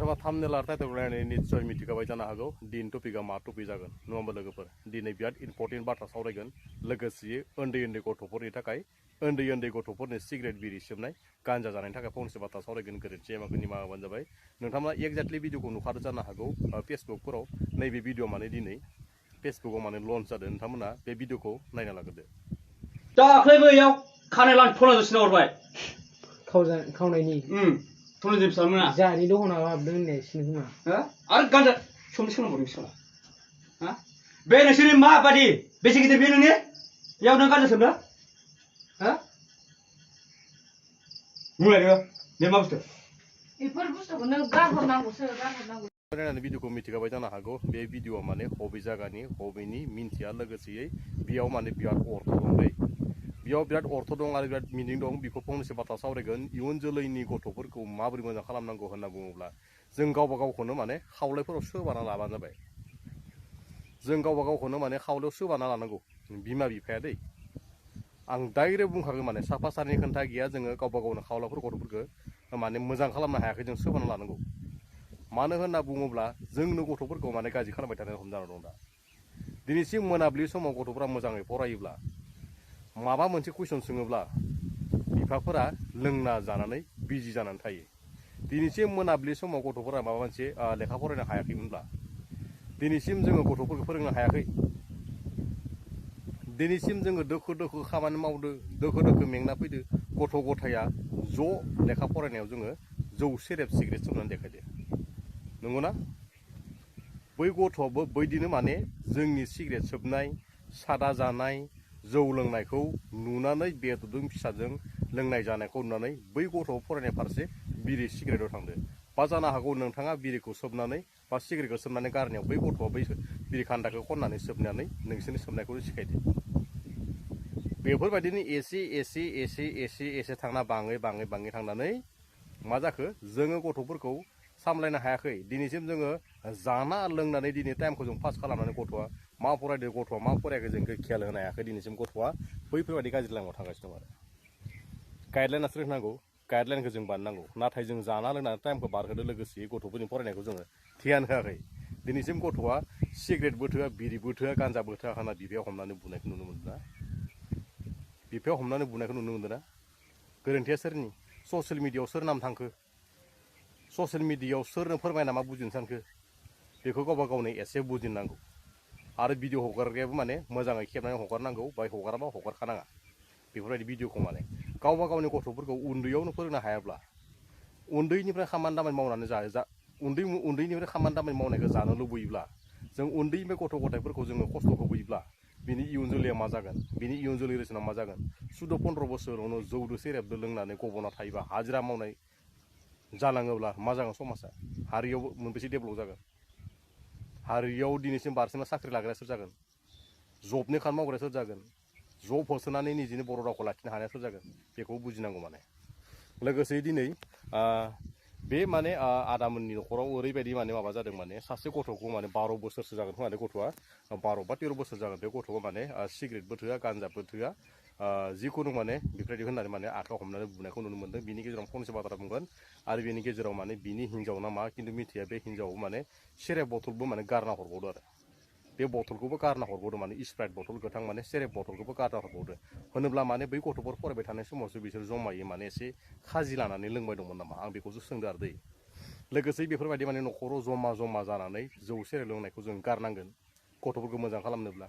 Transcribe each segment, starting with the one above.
सोरबा थामनेल आरो टाइटेल नायनानै निस्सय मिथिखाबाय जानो हागौ दिन टपिकआ मा टपिक जागोन नङा होमबा लोगोफोर दिनै बिराद इम्पर्टेन्ट बाथ्रा सावरायगोन लोगोसे उन्दै गथ'फोरनि थाखाय उन्दै गथ'फोरनि सिगारेट बिरि सोबनाय गान्जा जानायनि थाखाय फंसे बाथ्रा सावरायगोन गोरोन्थि एमाखौ निमाहाबानो जाबाय नोंथांमोना एक्जेक्टलि भिडिअखौ नुखादो जानो हागौ फेसबुकफोराव नैबे भिडिअ माने दिनै फेसबुकाव माने लन्च जादों नोंथांमोना बे भिडिअखौ नायना लाग्रोदो दाख्लैबो इयाव खानाय लां थलाजोंसो हरबाय खावनायनि थलाजों फिसामोना जाहानि दखानाव हाबदों होननाय सिनखोमा आरो गान्जा सोंहरबाय बिसोरना हा बे नोंसोरनि माबादि बेसे गिदिर बे नोंनि इयाव नों गान्जा सोबनो हा बुंलायदो बे मा बुस्थु बेफोर बुस्थुखौ नों गारहरनांगौसो गारहरनांगौ नायनानै भिडिअखौ मिथिखाबाय जानो हागौ बे भिडिअआ माने हबे जायगानि हबेनि मिन्थिया लोगोसेयै बेयाव माने बिराद अर्थ दं दै बेयाव बिराद अर्थ दं आरो बिराद मिनिं दं बेखौ फंनैसो बाथ्रा सावरायगोन इयुन जोलैनि गथ'फोरखौ माबोरै मोजां खालामनांगौ होनना बुङोब्ला जों गावबा गावखौनो माने खावलायफोराव सोबाना लाबानो जाबाय जों गावबा गावखौनो माने खावलायाव सोबाना लानांगौ बिमा बिफाया दै आं डाइरेक्ट बुंखागोन माने साफा सारनि खोन्था गैया जोङो गावबा गावनो खावलाफोर गथ'फोरखौ माने मोजां खालामनो हायाखै जों सोबाना लानांगौ मानो होनना बुङोब्ला जोंनो गथ'फोरखौ माने गाज्रि खालामबाय थानाय रखम जाना दं दा दिनैसिम मोनाबिलि समाव गथ'फोरा मोजाङै फरायोब्ला माबा मोनसे कुइसन सोङोब्ला बिफाफोरा लोंना जानानै बिजि जानानै थायो दिनैसिम मोनाबिलि समाव गथ'फोरा माबा मोनसे लेखा फरायनो हायाखैमोनब्ला दिनैसिम जोङो गथ'फोरखौ फोरोंनो हायाखै दिनैसिम जोङो दोखो खामानि मावदो दोखो मेंना फैदो गथ' गथाया ज' लेखा फरायनायाव जोङो जौ सेरेब सिगारेट सोबनानै देखायदो नंगौना बै गथ'आबो बैदिनो माने जोंनि सिगारेट सोबनाय सादा जानाय जौ लोंनायखौ नुनानै बेदरजों फिसाजों लोंनाय जानायखौ नुनानै बै गथ' फरायनाय फारसे बिरि सिगारेटआव थांदो बा जानो हागौ नोंथाङा बिरिखौ सोबनानै बा सिगारेटखौ सोबनानै गारनायाव बै गथ'आ बै बिरि खान्दाखौ खननानै सोबनानै नोंसोरनि सोबनायखौ सिखायदो बेफोरबायदिनो एसे थांना बाङै थांनानै मा जाखो जोङो गथ'फोरखौ सामलायनो हायाखै दिनैसिम जोङो जाना लोंनानै दिनै टाइमखौ जों पास खालामनानै गथ'आ मा फरायदो गथ'आ मा फरायाखै जों खेयाल होनो हायाखै दिनैसिम गथ'आ बैफोरबायदि गाज्रि लामायाव थांगासिनो दं आरो गाइडलाइनासो होनांगौ गाइडलाइनखौ जों बानायनांगौ नाथाय जों जाना लोंनानै टाइमखौ बारहोदो लोगोसे गथ'फोरनि फरायनायखौ जोङो ध्यान होआखै दिनैसिम गथ'आ सिगारेटबो थोआ बिरिबो थोआ गान्जाबो थोआ होनना बिफाया हमनानै बुनायखौ नुनो मोनदों ना बिफाया हमनानै बुनायखौ नुनो मोनदों ना गोरोन्थिया सोरनि ससियेल मिडियायाव सोर नाम थांखो ससियेल मिडियायाव सोरनो फोरमायना मा बुजिनो सानखो बेखौ गावबा गावनो एसे बुजिनांगौ आरो भिडिअ हगारग्रायाबो माने मोजाङै खेबनानै हगारनांगौ बाय हगाराबा हगारखानाङा बेफोरबायदि भिडिअखौ माने गावबा गावनि गथ'फोरखौ उन्दैयावनो फोरोंनो हायाब्ला उन्दैनिफ्राय खामानि दामानि मावनानै उन्दैनिफ्राय खामानि दामानि मावनायखौ जानो लुबैयोब्ला जों उन्दैनिफ्राय गथ' गथायफोरखौ जोङो खस्थ' होबोयोब्ला बिनि इयुन जोलैया मा जागोन बिनि इयुन जोलै रेसना मा जागोन 14-15 बोसोरावनो जौदो सेरेबदो लोंनानै गबना थायोबा हाजिरा मावनाय जालाङोब्ला मा जागोन समाजा हारियाव मोनबेसे डेभेलप जागोन हारियाव दिनैसिम बारसिना साख्रि लाग्राया सोर जागोन जबनि खामानि मावग्राया सोर जागोन जब होसोनानै निजेनि बर' रावखौ लाखिनो हानाया सोर जागोन बेखौ बुजिनांगौ माने लोगोसे दिनै बे माने आदामोननि न'खराव ओरैबायदि माने माबा जादों माने सासे गथ'खौ माने 12 बोसोरसो जागोन होननानै गथ'आ 12 बा 13 बोसोर जागोन बे गथ'खौ माने सिगारेटबो थोआ गान्जाबो थोआ जिखुनु माने बेफोरबायदि होननानै माने आखाइयाव हमनानै बुनायखौ नुनो मोन्दों बिनि गेजेराव फंनैसो बाथ्रा बुंगोन आरो बेनि गेजेराव माने बिनि हिन्जाव ना मा खिन्थु मिथिया बे हिन्जाव माने सेरेब बथलबो माने गारना हरबावदो आरो बे बथलखौबो गारना हरबावदो माने स्प्राइट बथल गोथां माने सेरेब बथलखौबो गारना हरबावदो होनोब्ला माने बै गथ'फोर फरायबाय थानाय समावसो बिसोर जमायै माने एसे खाजि लानानै लोंबाय दंमोन नामा आं बेखौसो सोंदो आरो दै लोगोसे बेफोरबायदि माने न'खराव जमा जानानै जौ सेरेब लोंनायखौ जों गारनांगोन गथ'फोरखौ मोजां खालामनोब्ला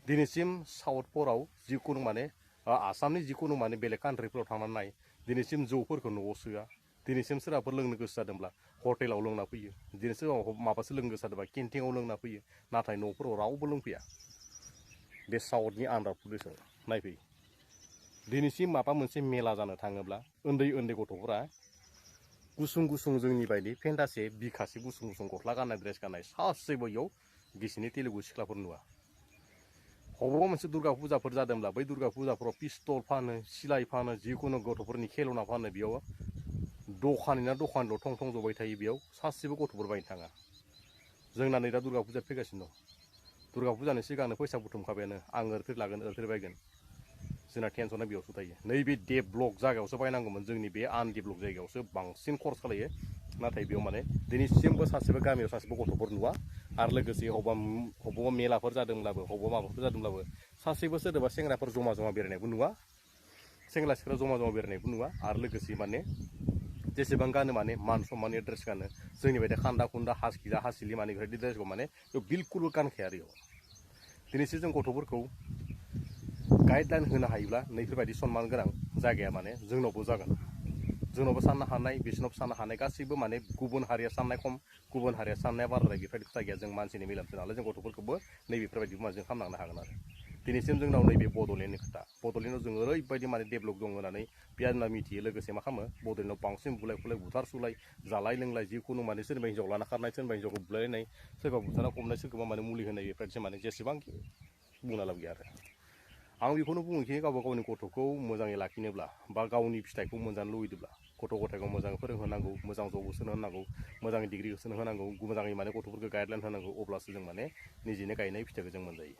दिनैसिम साउथफोराव जिखुनु माने आसामनि जिखुनु माने बेलेग कान्ट्रिफोराव थांनानै नाय दिनैसिम जौफोरखौ न'आव सोआ दिनैसिम सोरबाफोर लोंनो गोसो जादोंब्ला हटेलाव लोंना फैयो दिनै सोरबा माबासो लोंनो गोसो जादोंबा केन्टिनाव लोंना फैयो नाथाय न'फोराव रावबो लोंफैया बे साउथनि आन्ध्र प्रदेशआव नायफै दिनैसिम माबा मोनसे मेला जानो थाङोब्ला उन्दै गथ'फोरा गुसुं जोंनि बायदि फेन्टासे बिखासे गुसुं गस्ला गाननाय ड्रेस गाननाय सासेबो इयाव बिसिनि तेलुगु सिख्लाफोर नुवा बबेबा मोनसे दुर्गा फुजाफोर जादोंब्ला बै दुर्गा फुजाफोराव पिस्तल फानो सिलाइ फानो जिखुनु गथ'फोरनि खेलना फानो बेयाव दखानल' थं जबाय थायो बेयाव सासेबो गथ'फोर बायनो थाङा जोंना नै दा दुर्गा फुजा फैगासिनो दं दुर्गा फुजानि सिगांनो फैसा बुथुमखाबायानो आं ओरैफोर लागोन ओरैफोर बायगोन जोंना टेनसना बेयावसो थायो नैबे डेभलप जायगायावसो बायनांगौमोन जोंनि बे आनडेभलप जायगायावसो बांसिन खरस खालायो नाथाय बेयाव माने दिनैसिमबो सासेबो गामियाव सासेबो गथ'फोर नुवा आरो लोगोसे हबा मेलाफोर जादोंब्लाबो हबा माबाफोर जादोंब्लाबो सासेबो सोरबा सेंग्राफोर जमा जमा बेरायनायबो नुवा सेंग्रा सिख्ला जमा जमा बेरायनायबो नुवा आरो लोगोसे माने जेसेबां गानो माने मान सम्माननि ड्रेस गानो जोंनि बायदि खान्दा खुन्दा हासखिजा हासिलि माने बेफोरबायदि ड्रेसखौ माने बिलकुलबो गानखाया आरो इयाव दिनैसो जों गथ'फोरखौ गाइडलाइन होनो हायोब्ला नैफोरबायदि सनमान गोनां जायगाया माने जोंनावबो जागोन जोंनावबो साननो हानाय बिसोरनावबो साननो हानाय गासैबो माने गुबुन हारिया साननाय खम गुबुन हारिया साननाया बाराद्राय बेफोरबायदि खोथा गैया जों मानसिनि मिलामसो नालाय जों गथ'फोरखौबो नैबेफोरबायदि जों खालामलांनो हागोन आरो दिनैसिम जोंनाव नैबे बड'लेण्डनि खोथा बड'लेण्डआव जों ओरैबायदि माने डेभेलप दं होननानै बिराद मिथियो लोगोसे मा खालामो बड'लेण्डआव बांसिन बुलाय खुलाय बुथार सुलाय जालाय लोंलाय जिखुनु माने सोरनिबा हिन्जाव लाना खारनाय सोरनिबा हिन्जावखौ बुलायनाय सोरबा बुथारना हमनाय सोरखौबा माने मुलि होनाय बेफोरबायदिसो माने जेसेबां बुंना लाब गैया आरो आं बेखौनो बुङोखि गावबा गावनि गथ'खौ मोजाङै लाखिनोब्ला बा गावनि फिथाइखौ मोनजानो लुबैदोंब्ला गथ' गथायखौ मोजाङै फोरोंहोनांगौ मोजां जब होसोनो होनांगौ मोजाङै डिग्रि होसोनो होनांगौ मोजाङै माने गथ'फोरखौ गाइडलाइन होनांगौ अब्लासो जों माने निजेनो गायनाय फिथाइखौ जों मोनजायो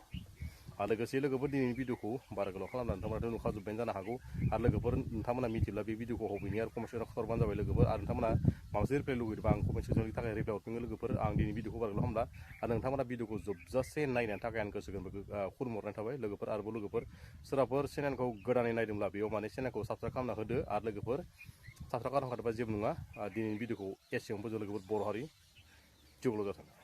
आरो लोगोसे लोगोफोर दिनैनि भिडिअखौ बारा गोलाव खालामना नोंथांमोनाथ' नुखाजोब्बायानो जानो हागौ आरो लोगोफोर नोंथांमोना मिथिब्ला बे भिडिअखौ हबैनि आरो कमेन्ट सेक्सनाव खिथाहरबानो जाबाय लोगोफोर आरो नोंथांमोना माबा मोनसे रिप्लाय लुगैदोंबा आं कमेन्ट सेक्सननि थाखाय रिप्लाय हरफिनगोन लोगोफोर आं दिनै भिडिअखौ बारा गोलाव खालामला आरो नोंथांमोना भिडिअखौ जोबजासे नायनायनि थाखाय आं गोसो गोरबोखौ खुलुमहरनाय थाबाय लोगोफोर आरोबाव लोगोफोर सोरबाफोर चेनेलखौ गोदानै नायदोंब्ला बेयाव माने चेनेलखौ साबसक्राइब खालामना होदो आरो लोगोफोर साबसक्राइब खालामखादोंबा जेबो नङा दिनैनि भिडिअखौ एसेयावनो फोजोब लोगोफोर बर' हारि जिउल' जाथों